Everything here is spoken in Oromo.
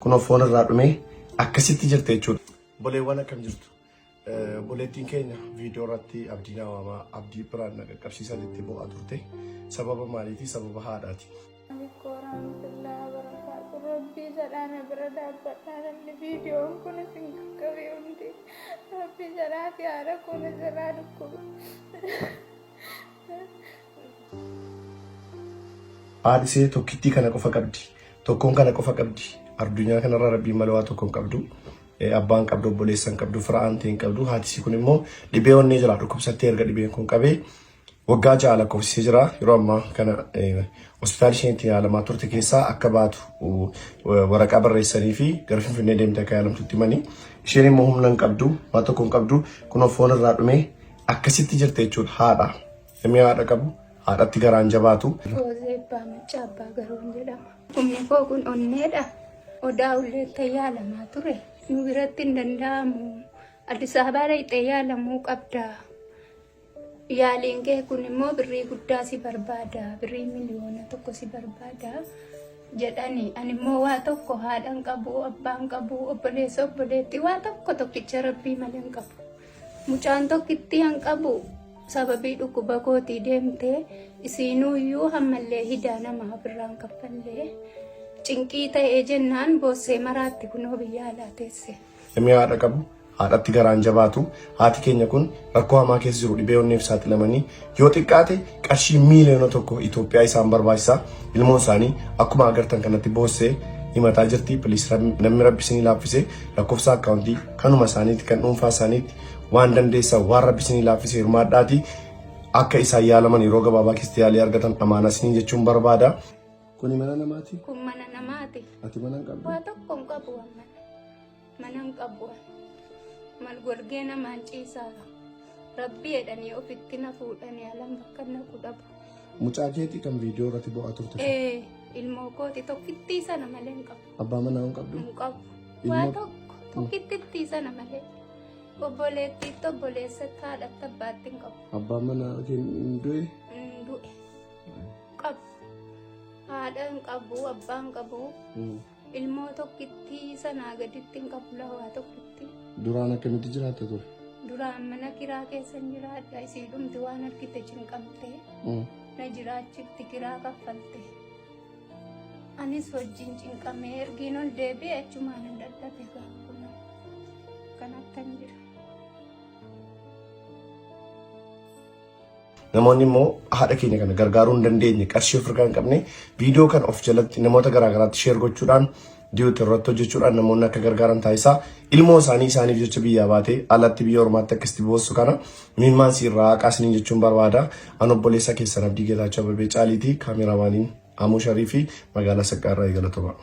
Kunoo foon irraa dhumee akkasitti jirti jechuudha. Obboleewwan akkam jirtu? Obboleettiin keenya viidiyoo irratti abdii naa waamaa abdii biraan na qaqqabsiisaa jettee boo'aa turte. Sababa maaliiti? Sababa haadhaati. Alaikum warahmatullahi wabarakatuh. Rabbii jedhaa na bira dhaabbadhaa namni viidiyoon kun isin qaqqabe hundi. Rabbii jedhaati haadha kun isinirraa dhukkuba. Haadhi ishee tokkittii kana qofa qabdi. Tokkoon kana qofa qabdi. Addunyaa kanarra rabbiin malee waa tokko hin qabdu. Abbaan qabdu, obboleessa hin qabdu, fira aantee hin qabdu. Haati isii kun immoo dhibee onnee jira. Dhukkubsattee erga dhibeen kun qabee waggaa 6 lakkoofsisee jira. Yeroo ammaa kana hospitaala isheen itti yaalamaa turte keessaa akka baatu waraqaa barreessanii fi gara Finfinnee deemtee akka yaalamtutti himanii. Isheen immoo humna hin qabdu, waa tokko hin qabdu. Kunoo foon irraa dhumee akkasitti jirti jechuudha haadha. Namni haadha qabu haadhatti garaan jabaatu. Foozee Abbaa Maccaa Abbaa Garoon jedhama. Humni koo kun onneedha. Odaa ulleetta yaalamaa ture. Nu biratti hin danda'amu. Addis Ababaa dhaqxee yaalamuu qabda. Yaaliin kee kun immoo birrii guddaa si barbaada. Birrii 1,000,000 si barbaada jedhani. Ani immoo waa tokko haadha hin qabu, abbaa hin qabu, obboleessa obboleettii waa tokko tokkicha rabbii malee hin qabu. Mucaan tokkittii an qabu sababii dhukkuba kootii deemte isiinuuyyuu hammallee hidaa namaa ofirraa hin kaffallee cinqii ta'ee jennaan boossee maraatti kunoo biyya alaa teesse. Namni haadha qabu haadhatti garaan jabaatu haati keenya kun rakkoo hamaa keessa jiru dhibee onneef saaxilamanii yoo xiqqaate qarshii 1,000,000 Itoophiyaa isaan barbaachisa ilmoon isaanii akkuma agartan kanatti boossee himataa jirti please namni rabbi isinii laaffise lakkoofsa akkaawuntii kanuma isaaniitti kan dhuunfaa isaaniitti waan dandeessan waan rabbi isinii laaffise hirmaadhaati akka isaan yaalaman yeroo gabaabaa keessatti yaalii argatan amaanaa isiniin jechuun barbaada. Kuni mana namaati? Kun mana namaati. Ati mana hin qabdu? Waa tokko hin qabu waan mana. Mana hin qabu waan. Mal golgee namaan ciisaara. Rabbi jedhanii ofitti na fuudhanii alan bakka naqu dhabu. Mucaa keetii kan viidiyoo irratti bo'aa turte sun. Ee, ilmoo kooti tokkittii sana malee hin qabu. Abbaa manaa hin qabdu? Hin qabu. Ilmoo- Waa tokko tokkittittii sana malee. Obboleettiitti obboleessatti haadhatti abbaatti hin qabu. Abbaan manaa kee hin du'e? Hin du'e. Qabu. Haadha hin qabu, abbaa hin qabu. Ilmoo tokkittii sanaa gaditti hin qabu lawaa tokkittii. Duraan akkamitti jiraatta ture? Duraan mana kiraa keessan jiraadha. Isii dhumti waan argite cinqamtee na jiraachifti kiraa kaffalte. Anis wajjin cinqamee ergiin ol deebi'e achumaan hin dadhabe gaafuma. Kanattan jira. Namoonni immoo haadha keenya kana gargaaruu hin dandeenye qarshii of harkaa hin qabne viidiyoo kana of jalatti namoota garaagaraatti sheer gochuudhaan diyuuti irratti hojjechuudhaan namoonni akka gargaaran taasisaa ilmoo isaanii isaaniif jecha biyyaa baatee alatti biyya ormaatti akkasitti boossu kana miimmaan si irraa haqaa isiniin jechuun barbaada. An obboleessa keessan Abdii Geetaachoo Abbabee Caaliiti kaameraamaaniin Amuu Shariifii magaalaa Saqqaarraa eegalatoma.